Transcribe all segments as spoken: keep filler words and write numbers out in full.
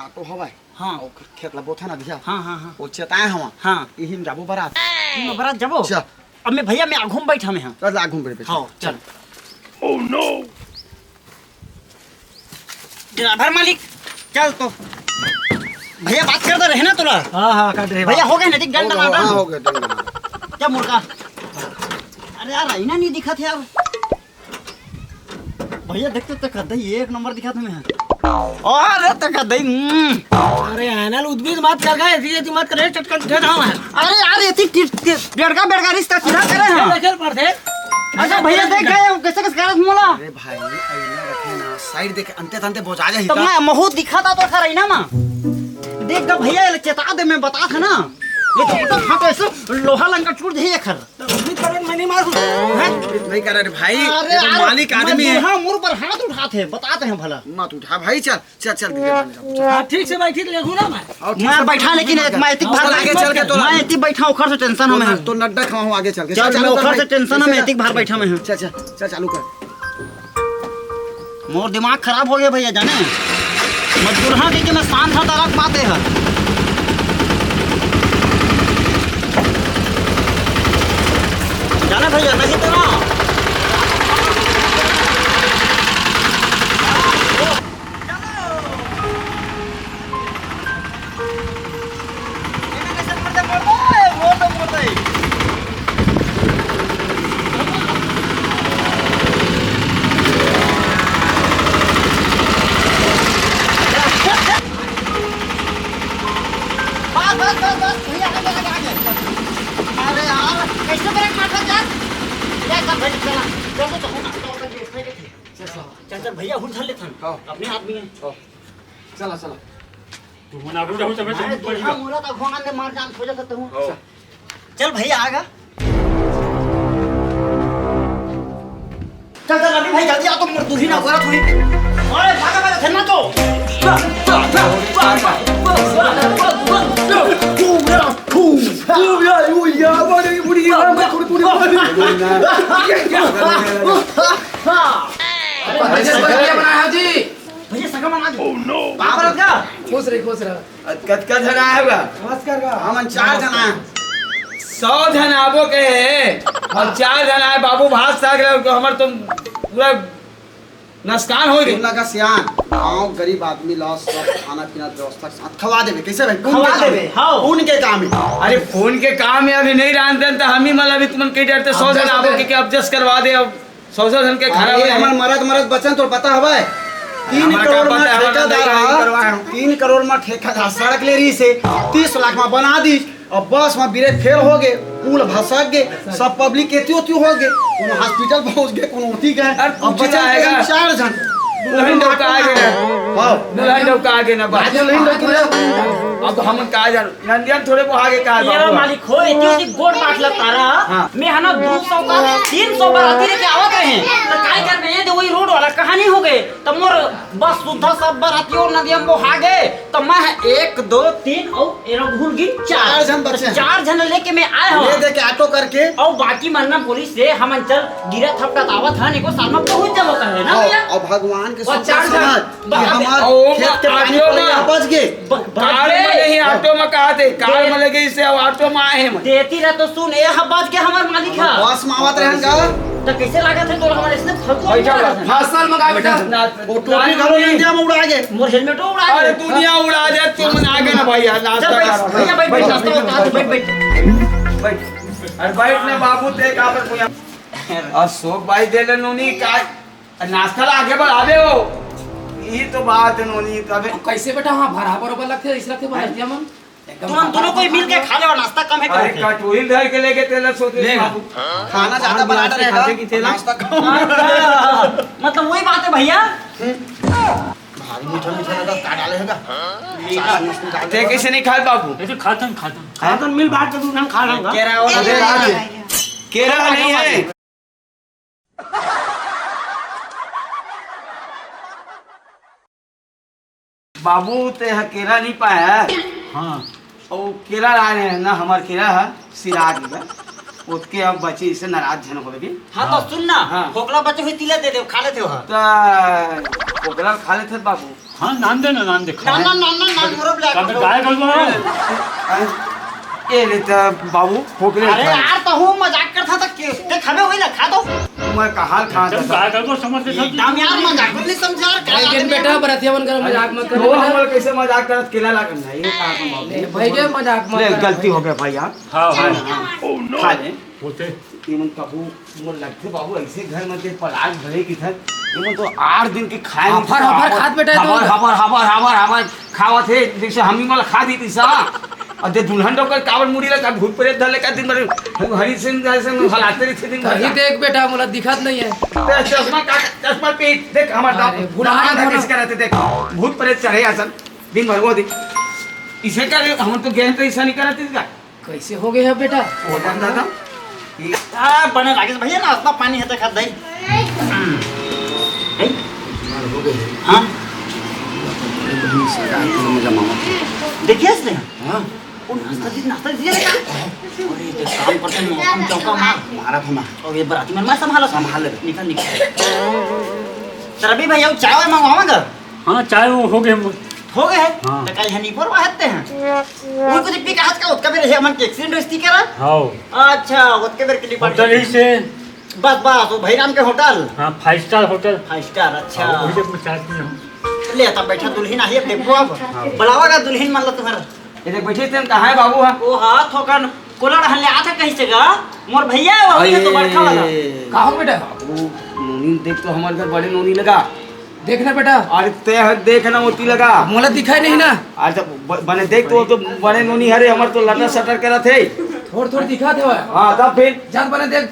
Auto हवय। हाँ। अउ खेत ला बोथे ना अधिया। हाँ, हाँ, हाँ। वो चेताए हवा। हाँ। इही में जाबो बरात। इही में बरात जाबो? चल। अब मैं भैया, मैं आघू में बैठा में हाँ। चल, आघू में बैठ। हाँ, चल। Oh no! ड्राइवर मालिक, चल तो। भैया, बात करता रहे ना तोला। हाँ, हाँ, कर रहे भैया, बात। हो गए ना, देख, डन हो गया, टमाटर। हाँ, हो गया, डन टमाटर। क्या मुर्गा? अरे यार, आईना नहीं दिखा था यार। भैया, देख तो, तक दही एक नंबर दिखा था मैं। अरे, तक दही, हम्म। अरे, आईना ल उद्भिद मत कर गए, ऐसी, ऐसी मत करे, चटकन उठे था मैं। अरे यार, ये थी टिप, टिप, बेड़का, बेड़का रिश्ता सीधा करे हैं। चल, चल, पढ़ दे। अच्छा, भैया, देख गए, कैसे, कैसे करत मोला? अरे भाई, आईना रखे ना, साइड देख, अंते तंते बोझा जाही तो का? मैं महूत दिखा था तो खा रही ना माँ। देख गा भैया, ये चेता दे, मैं बता था ना। ये तो फटा फट ऐसे लोहा लंका टूट जाही एखर। तो उम्मीद करे मैं नहीं मारू। हैं? नहीं करे रे भाई, अरे ये तो यार, मालिक मैं आदमी है। दूल्हा मुड़ पर हाथ उठाते हैं, बताते हैं भला। मत उठा भाई, चल, चल, चल, दीदी, बन जा। हाँ, ठीक से बैठी तो देखू ना मैं। और ठीक मैं से बैठा, लेकिन मत एक कर। मैं एतिक और भार आगे चल के तो मैं एतिक बैठा, ओखर से टेंशन तो में न-, हूँ। तो नड्डा खाऊं आगे चल के। चल, चल, चालू मैं कर ओखर भाई। से टेंशन में चल, एतिक भार बैठा में हूँ। चल, चल, चल, चालू कर। मोर दिमाग खराब हो गया भैया, जाने। मजदूर हाँ, कि मैं शांत था, तारक बातें है। जाने भैया, नहीं तो ना। बस, बस, बस, बस, भैया, आगे, आगे, आगे। अरे यार, कैसे ब्रेक मारता यार? क्या कर भाई, चला, चल तो, चल, चल, चल, भैया, हुल धर लेथन। हाँ। अपने आदमी है। हाँ। चला, चला। तू मना, रुक जा, रुक जा, रुक जा, मैं रुक जा। देखा, मोला तो भगवान ने मार जान खोजा था तू। हाँ। चल भैया, आगा। चल, चल, रवि भाई, जल्दी आ, तो मोर दूल्ही ना, गोरा थोड़ी। अरे, भागा, भागा, खेलना तो। हाँ। भैया, सगा बना जी। भैया, सगा बना जी। Oh, no। बाप रे, का? खुश रही, खुश रह। कतका झन आए बा? नमस्कार बा। हमन चार झन आए। सौ झन आबो के हे, अउ चार झन आए, बाबू भात साग रहे, तो हमर तो पूरा नुकसान हो गए। सुन लगा सियान, गाँव गरीब आदमी ला सब खाना पीना व्यवस्था के साथ खवा देबे। कैसे भाई? पुण्य के काम हे। हाँ। पुण्य के काम हे। अरे, पुण्य के काम हे, अभी नहीं रांध देन, तो हम ही मतलब अभी तुमन के डरते सौ झन आबो के, के adjust करवा दे अब। सौ सौ झन के खाना अरे, बनाए। हमर मरद, मरद बचन तोर पता हवय? तीन करोड़ में ठेकेदार हा, तीन करोड़ में ठेकेदार सड़क ले रहिस हे, तीस लाख में बना दिस, अउ बस में ब्रेक फेल हो गे, पुल भसक गे, सब public एती ओती हो गे, कोनो hospital पहुंच गे, कोनो ओती गे। अब बचन चार झन। दुल्हन डोका आगे ना। हाँ। दुल्हन डोका आगे ना, बस। दुल्हन डोका आगे। अब हम का जान नंदियन थोड़े को आगे का ये बाबू। मालिक हो, एती ओती गोड़ बात लगता रहा। हाँ। मैं है ना दो सौ का तीन सौ बराती लेके आवत रहे। तो काय कर रहे हैं, तो वही रोड वाला कहानी हो गए। तो मोर बस सुद्धा सब बराती और नदिया में बहा गए। तो मैं है एक, दो, तीन और एरो भूल गई चार। चार झन बचे हैं। चार झन लेके मैं आए हूँ। ले दे के ऑटो करके। और बाकी मन्ना पुलिस से हम चल गिरा थपका आवत है, निको साल में पहुंच जावत है ना भैया? और भगवान के शुक्र समझ। कि हमार खेत के पानी पड़े बच गे। कार में नहीं, ऑटो में कहा थे, कार में लगे इसे, अब ऑटो में आए हैं। देती रह तो सुन, ए ह बच के हमार मालिक है। बस में आवत रहन का? तो कैसे लागत है तोरा हमारे इसने फलतू बैठा। फसल में का बेटा? वो टोपी घलो इंडिया में उड़ा गे। मोर हेलमेटो उड़ा गे। अरे दुनिया उड़ा दे, तुम ना आगे ना भैया, नाश्ता कर। भैया बैठ, बैठ, नाश्ता करता है, बैठ, बैठ। बैठ। अरे बैठ ना बाबू, देख आप भैया। अशोक भाई दे ले नूनी का। नाश्ता ला आगे बढ़ावे हो। ये तो बात है नोनी, तबे। कैसे बेटा, हाँ, भरा बरोबर लगथे, इस लगथे, बना दिया मन। तुम दोनों कोई मिल के खा ले, नाश्ता कम है। अरे, कटोरी धर के लेके तेला सोते ले। खाना ज्यादा बना रहे खाते की तेला। नाश्ता कम। मतलब वही बात है भैया। भारी मीठा मीठा लगा, का डाले हैगा? मीठा। ते कैसे नहीं खाए बाबू? ऐसे खातन, खातन। खातन मिल बांट के तू खा लेगा। केरा वाला दे। केरा नहीं है। बाबू, ते ह केरा नहीं पाया है? हाँ। और केरा ला रहे हैं ना, हमार केरा है, सिराज में। ओतके अब बचे, इसे नाराज झन हो लगे। हाँ, तो सुन ना, हाँ। खोखला बचे हुए तिला दे दे, खा लेते हो। तो खोखला खा लेते बाबू। हाँ, नान दे ना, नान दे, खा। नान, नान, नान, नान, नान, मोरो black का-, हो। काय कर दो? ए ले त बाबू, भूख ले अरे खा। यार, त हूँ मजाक करथा त के, ते खाबे वही ला, खा दो। मैं कहाँ खा एकदम था? काय कर दो, समझ के ये खा दो। एकदम यार, मजाक नहीं समझा यार, क्या भाई, बात है बेटा, यार? बरतिया मन कर, मजाक मत कर वो बेटा। हमर कैसे मजाक करत, केला लागल ना, ये कहा तुम बाबू? नहीं, भाई, ये मजाक मत ले, कर गलती भाई। हो गया भाई यार। हाँ, हाँ। हाँ, हाँ। खा ले। होते। ये मन कहू, मोर लगथे बाबू, ऐसे घर में ते पलाट भरे की था। ये मन तो आठ दिन के खाए नहीं हफर, था। हफर खात बेटा, ये तो हफर, हफर, हफर, हफर, हफर खावत हे, जैसे हम ही मोला खा दी तीसा। और दे दुल्हन डोकर काबर मुड़ी लगा, भूत प्रेत धर लेकर दिन भर हरी सिंह जैसे हलाते रहिथे दिन भर। कहीं देख बेटा, मोला दिखत नहीं है। ते चश्मा का, चश्मा पीट, देख हमार अरे, दाम, भुला दाम गया कैसे ना। कराते देख, भूत प्रेत चढ़े आसन, दिन भर वो दिन। इसे का रे, हम तो गए तो ऐसा नहीं कराते इसका। कैसे हो गए हो बेटा? हो जान दादा। ये आ, बने लागे भैया, नाश्ता पानी है तो खा दई। हैं? हाँ? देखिए इसने? हाँ। वो नाश्ता दी, नाश्ता दिया था। अरे, तो काम करते मौसम चौका मार। मारा था मार। और ये बराती में मैं संभाला था। संभाल ले। निकल, निकल। तो रवि भैया, वो चाय वाय मंगवाऊंगा? हाँ, चाय वो हो गए। हो गए? हाँ। तो कल हनी पर वाहते हैं। वो कुछ पी के आज का उसका भी रहे, मन के एक्सीडेंट रस्ती करा। हाँ। अच्छा, उसके बेर के लिए होटल ही से। बस, बस, वो भैराम के होटल। हाँ, five star hotel. Five star, अच्छा। हाँ, वही जब मैं चाय पी हूँ। ले, तब बैठा दुल्हन आई, अब देखो अब। हाँ। बुलावा का दुल्हन मान लो तुम्हारा। ये देख, बैठे थे, कहाँ है बाबू, हाँ? वो हाथ होकर कोलड़ हल्ले आ था कहीं से गा? मोर भैया है, वो अरे। तो बड़का वाला। का हो बेटा? बाबू, नोनी देख तो हमारे घर बड़े नोनी लगा। देख ना बेटा। अरे ते ह देख ना ओती लगा। मोला दिखाई नहीं ना। अरे तो ब-, बने देख तो, तो बड़े नोनी हरे, हमर तो लटर सटर करत हे। थोड़ थोड़ दिखा दे भाई। हाँ, तब फिर? जात बने देख।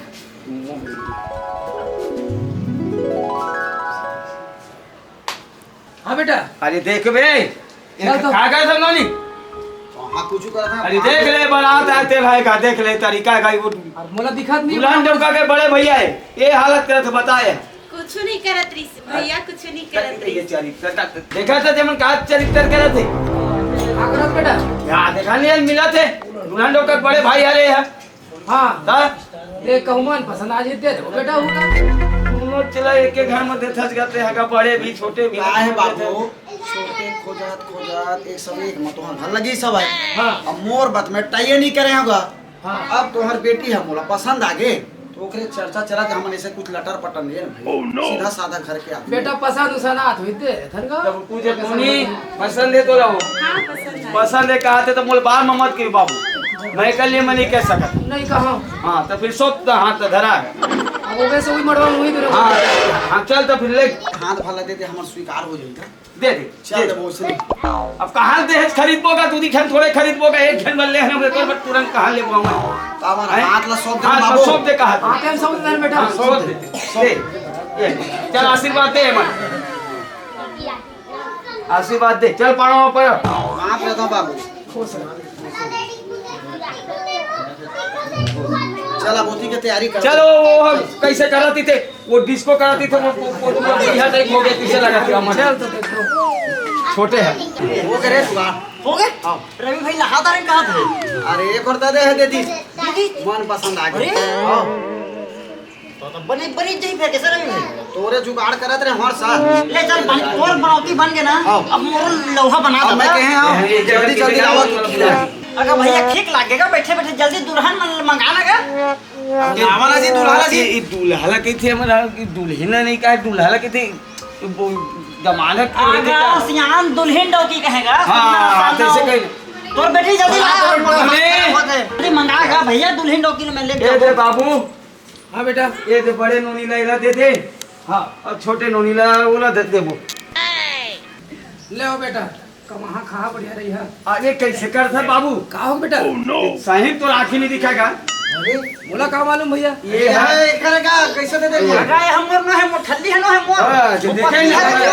हाँ बेटा। अरे देख बे, ये चल तो। का, का था नोनी? कहाँ कुछ करत है? अरे देख ले, बारात आए तेल है का, देख ले तरीका का, वो अरे मोला दिखात नहीं दुल्हन बा। डोका के बड़े भैया है, ये हालत करत है, बताए। कुछ नहीं करत रही भैया, कुछ नहीं करत ये रही। चरित्र, देखा था जमन का चरित्र करत है। का करत बेटा? या देखा नहीं, मिला थे, दुल्हन डोका के बड़े भाई आ रहे हैं। हाँ। हाँ? ये कहूँ मन पसंद आ जाते तो बेटा होगा। दोनों चला एक के घर में देथस करते हैं, का बड़े भी, छोटे भी। का है बाबू, छोटे खोजत, खोजत, एक सब एक में तोहर भर लगी सब है। हाँ। अब मोर बात में टाइए नहीं करे होगा। हाँ। अब तोहर बेटी है, मोला पसंद आ गे, तो ओकरे चर्चा चला कि हमन ऐसे कुछ लटर पटर नहीं है ना भाई। सीधा साधा घर के आदमी। बेटा पसंद उसन आत होई ते, थन का? जब तू जे नोनी पसंद है तो रहो। हाँ, पसंद है। पसंद है कहा थे तो मोल बार ममत के बाबू। मैं कर लिए, मैं नहीं कह सकत। नहीं कहा। हाँ, तो फिर सोच तो हाथ तो धरा है। अब वो वैसे वही मड़वा वही करो। हाँ, हाँ, चल तो फिर ले। हाथ भला दे दे, हमर स्वीकार हो जाएगा। दे दे, चल दे दे। दे, वो से। अब कहाँ दे है खरीद बोगा, तू दिखन थोड़े खरीद बोगा, एक घन बल्ले हैं, हमरे तोर पर तुरंत कहाँ ले बोगा? तो हमारा हैं? हाथ ला सौंप दे हाथ ला बाबू। सौंप दे कहा था। हाथ ला सौंप दे बेटा। हाँ, सौंप दे। दे, ये, चल आशीर्वाद दे, मन। आशीर्वाद दे, चल पढ़ो, पढ़ो। माफ रहता हूँ बाबू। खुश रहो। चल, अब ओती के तैयारी कर। चलो, वो हम कैसे करती थे, वो डिस्को करती थे, वो, वो, वो, वो बढ़िया टाइप हो गया, कैसे लगा था हमारे? चल तो देखो। छोटे हैं। वो करे सुबह। हो गए? हाँ। रवि भाई लहा तारे कहाँ थे? अरे, एक और दे दे है, दे दी। दे दी? मन पसंद आ गया। अरे। हाँ। तो, तो बने, बने जाई फिर कैसे रही भाई? तोरे जुगाड़ करत रहे हर साल। ले चल, बन, तोर बनौती बन के ना, हाँ। अब मोर लोहा बना अब दे मैं ना। कहे, हाँ, जल्दी, जल्दी लावा कि खिला। अगर भैया ठीक लागेगा, बैठे बैठे जल्दी दुल्हन मन-, मंगा ना गा। अब लावा ना जी, दुल्हा ला जी। ये, ये दुल्हा ला कही थी हमारा, कि दुल्हन नहीं कहा, दुल्हा ला कही थी, वो जमानत के लेके आगा, क्या? सियान दुल्हन डौकी कहेगा, हाँ, सियान तो ऐसे डौकी। कही। तोर बेटी जल्दी ला, हाँ, तो अरे। जल्दी मंगा गा भैया, दुल्हन डौकी में ले ए, दे बाबू, हाँ बेटा। ये दे बड़े नोनी ला एला दे दे। हाँ। और छोटे नोनी ला ओला दे देबो। ले आओ बेटा, कमाहा खाहा बढ़िया रही है। अरे कैसे कर था बाबू? का हो बेटा? साहिब तो आँखी नहीं दिखाएगा। अरे मोला का मालूम भैया? ये ये है। है, करे का, कैसे दे दे? ये लगा है हमर, ना है मोर, ठल्ली है, ना है मोर। हाँ, जो वो देखे पतली ना है है। मोर।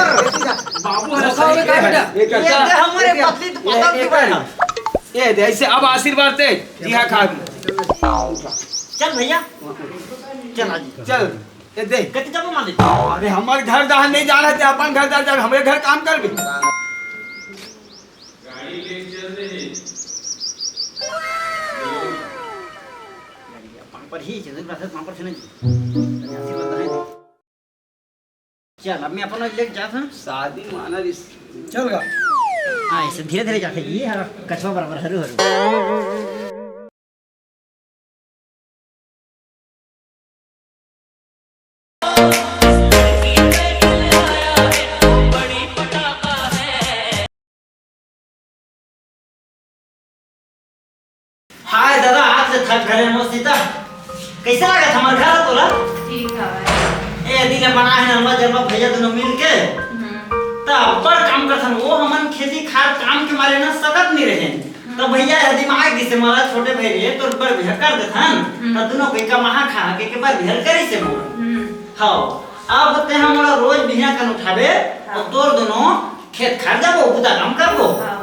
बाबू है, वो का होगा बेटा? ये ये करता। दे हमरे ये पतली तो ये, पतली ये तो कर। बैठा। ये दे, ऐसे अब आशीर्वाद दे। जी हाँ, खा भी। चल भैया, चल आज। चल, ये दे। कति जब मालिक? अरे, हमारे घर दाहर नहीं जा रहे थे, अपन घर दाहर जा, हमारे घर काम कर भी। गाड़ी लेके चल रहे हैं। पापड़ ही चल, पापड़ से नहीं। चल, अब मैं अपन लेके जात हूँ। शादी माना रिस- चल गा। हाँ, ऐसे धीरे धीरे जाते जी, हाँ, कछुआ बराबर हरू हरू। हाय दादा, आज ले थक घरे मोर सीता। कैसे लागत हमर घर तोला? ठीक हवय। ए, दिल बना है नलवा जलवा भैया दोनों मिल के। हम्म। त अब्बड़ काम करथन। वो हमन खेती खार काम के मारे ना सकत नहीं रहे। हम्म। त भैया ये दिमाग दिसे मोला, छोटे भाई रे, तोर बर बिहा कर देथन। हम्म। त दोनों कोई कमाहा खा के, के बर बिहा करी से मोर। हम्म। हाँ, अब ते हम मोला रोज बिहा कन उठाबे, हाँ। और तोर दोनों खेत खार जाबो, बुता काम करबो। हाँ।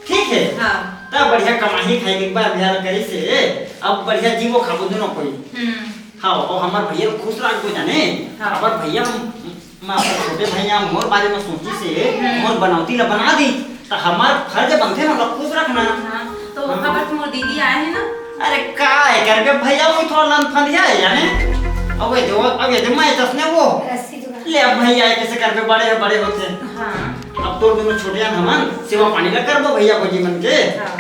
ठीक है। हाँ। त बढ़िया कमाही खाई के एक बार बिहा करी से, अब बढ़िया जीवो खाबो दोनों कोई। हम्म। हाँ, और हमर भैया ल खुश रखबो जाने। हाँ। हमर भैया हम, मैं अपन छोटे भैया मोर बारे में सोची से, हम्म। मोर बनौती ला बना दी, त हमर फर्ज बनथे ना, ओला खुश रखना। हाँ, तो हाँ। ओकर बर मोर दीदी आए हे ना। अरे का है करबे भैया, वो थोड़ा लंद फंद है जाने। अब ये दे, अब ये दे मैं तसने वो। रस्सी जुगाड़। ले अब भैया, कैसे करबे, बड़े है, बड़े होते हैं। हाँ। अब तो दोनों छोटे हैं हमन, सेवा पानी ला करबो भैया भौजी मन के। हाँ।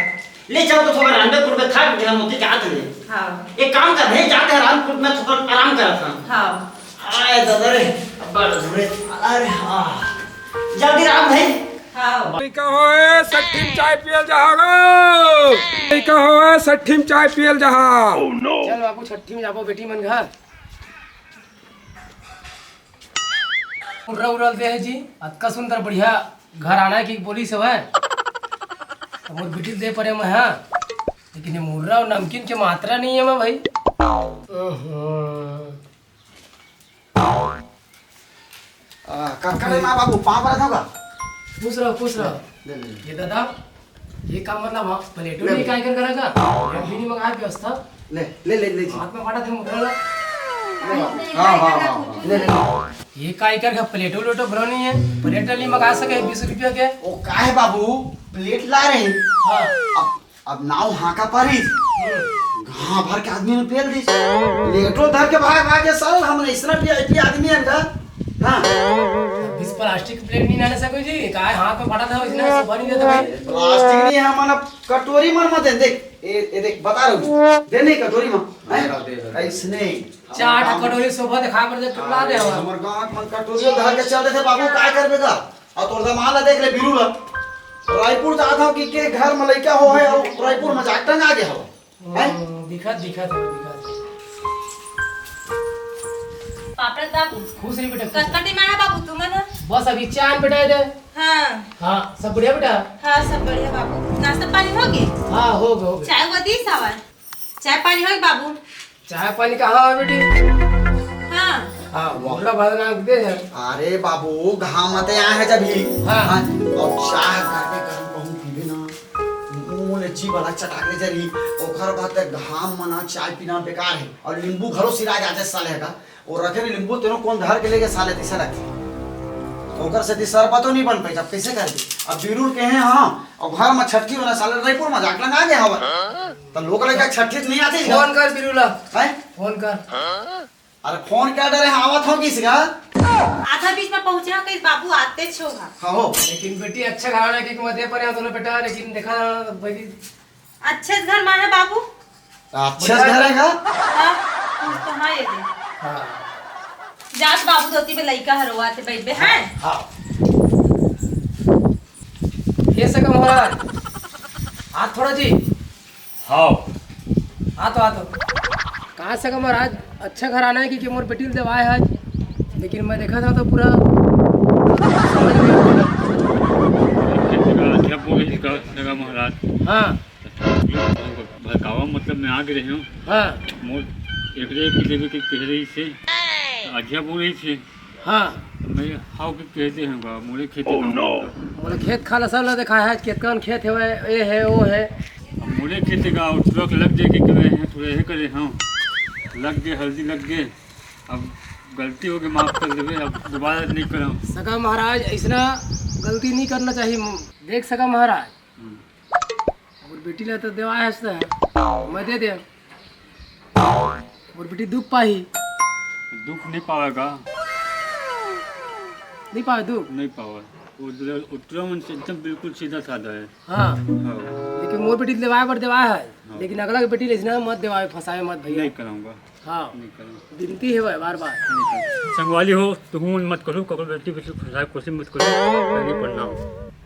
ले चल तो थोड़ा रांधे कुटबे, थक गया मोती के हाथ ले। हाँ। एक काम कर भाई, जाते हैं रांध कुट में थोड़ा आराम करत हन। हाँ। आए दादा रे, अब बड़ धुरे। अरे हाँ। जल्दी राम भाई। हाँ। कहो ए, सट्ठी में चाय पियल जहा गो। कहो ए, सट्ठी में चाय पियल जहा। चल बाबू, छट्ठी में जाबो बेटी मन घर। उर्रा उर्रा दे है जी, अतका सुंदर बढ़िया घर आना है कि बोली सब है। अब मोर बिटिल दे परे मैं, हाँ, लेकिन ये मुर्रा और नमकीन के मात्रा नहीं है मैं भाई। ओहो। आ, का, का ना बाबू, पाँव परत हँव का? खुश रहो, खुश रहो। ले, ले, ले। ये दादा, ये का मतलब, हाँ, प्लेटो ले नहीं भाई। काय कर करेगा? प्लेट भी नहीं मंगाया व्यवस्था। ले, ले, ले, ले जी। हाथ में बांटा थे मुर्रा ला। ले बाबू। हाँ, हाँ, हाँ, हाँ। ले, ले, ले। ये काय कर का प्लेटो लोटो भरो नहीं है, प्लेट नहीं मंगा सके बीस रुपया के। ओ, का है बाबू, प्लेट ला रहे। हाँ। अब अब नाव हाँका पारिस, हम्म। घाम भर के आदमी ने पेल दिस। लेटो धर के भाग, भाग के साल, हम ऐसना वीआईपी आदमी है का? हाँ। बीस प्लास्टिक प्लेट नहीं लाने सको जी, काय हाथ में फटा था, इसने सुबह नहीं देता भाई। प्लास्टिक नहीं है, मन कटोरी मन मत दे, देख, ए, ए देख, बता रहा हूँ, दे नहीं कटोरी में, हैं? दे, दे, दे। ऐसने। चार ठो कटोरी सोफा दिखा पर दे, टुकड़ा दे हमारा। हमर गाँव में कटोरी धर के चल देते बाबू, काय करबे का? अउ तोर दमाद ला देख ले, बीरू ला। रायपुर जात हव कि के घर म लइका हो हे अउ रायपुर मजाक टंगा गे हव। हैं? हम्म, दिखत, दिखत हे, दिखत। पापड़ बाबू। खुश रही बेटा, खुश रही। कतका time आया बाबू तुमन ह? बस अभी चाय बेटा दे। हाँ। हाँ, सब बढ़िया बेटा? हाँ, सब बढ़िया बाबू। नाश्ता पानी हो गे? हाँ, हो गे, हो गे। चाय वो दीस हवय? चाय पानी होय बाबू? चाय पानी कहाँ होय बेटी? हाँ। हाँ, मोहरा भर नाम दे है। अरे बाबू, घाम मते आए हैं जब ही। हाँ। हाँ, और चाय करके गरम कहूँ पीबे ना, मुंह ले जीभ अलग चटाक ले जरी, ओकर बाद तक घाम मना चाय पीना बेकार है। और नींबू घलो सिरा जाते साले का, वो रखे नींबू तेनो कोन धर के लेगे साले तैसा लगथे। ओकर सेती सरबतो नहीं बन पाई, अब कैसे करबे? अब बीरू के हैं, हाँ, और घर में छट्ठी होना साले रायपुर में जाट लंगा गया हवा। त लोग लइका छट्ठी त नहीं आते फोन कर बिरू ला। हैं? फोन कर। अरे फोन क्या डरे, आवत हो किस का? आधा बीच में पहुंचे हो, कहीं बाबू आते छो हा। हाँ हो। लेकिन बेटी अच्छा घराना की मत दे परे हो दोनों बेटा, लेकिन देखा भाई। अच्छे घर में है बाबू। अच्छे घर है का? हाँ, कुछ तो हाँ ये दे। हाँ। जात बाबू धोती पे लइका हरवाते बैठे हैं। हाँ। ये सका महाराज, हाथ थोड़ा जी। हाँ। आ तो, आ तो। कहाँ से का महाराज, अच्छा घर आना है कि, कि मोर बेटी ल देवाए है आज। लेकिन मैं देखा था तो पूरा समझ में नहीं आया। अच्छा, पूरा इसका लगा महाराज। हाँ। भड़कावा मतलब मैं आ गे रहे हूँ। हाँ। मोर एकरे की देवे के कह रही से, अधिया बोल रही से। हाँ। मैं हाउ के कहते हैं बा, मोरे खेते का मतलब। मोरे खेत खाला सब ला देखा है, केतकन खेत है, ये है, वो है। अब मोरे खेते का और ट्रक लग जाए के करे हैं, थोड़ा ये करे, हाँ। लग गए, हल्दी लग गए। अब गलती हो गई, माफ कर देवे, अब दोबारा नहीं करम। सगा महाराज, ऐसना गलती नहीं करना चाहिए। देख सगा महाराज, हम्म। मोर बेटी ला तो देवा है, मैं दे दे। मोर बेटी दुख पाही। दुख नहीं पावेगा। नहीं पावे तू? नहीं पावे। वो तो उतरा मन से एकदम बिल्कुल सीधा साधा है। हाँ। हाँ। लेकिन मोर बेटी देवाए बर देवाए है। हाँ। लेकिन अगला के बेटी ले ना मत देवाए, फंसाए मत भैया। नहीं कराऊंगा। हाँ। नहीं कराऊंगा। विनती है भाई, बार बार। नहीं कराऊंगा। संगवारी हो, तुहू मन मत करो, ककरो बेटी बेटी फंसाए कोशिश मत करो। नहीं पढ़ना हो।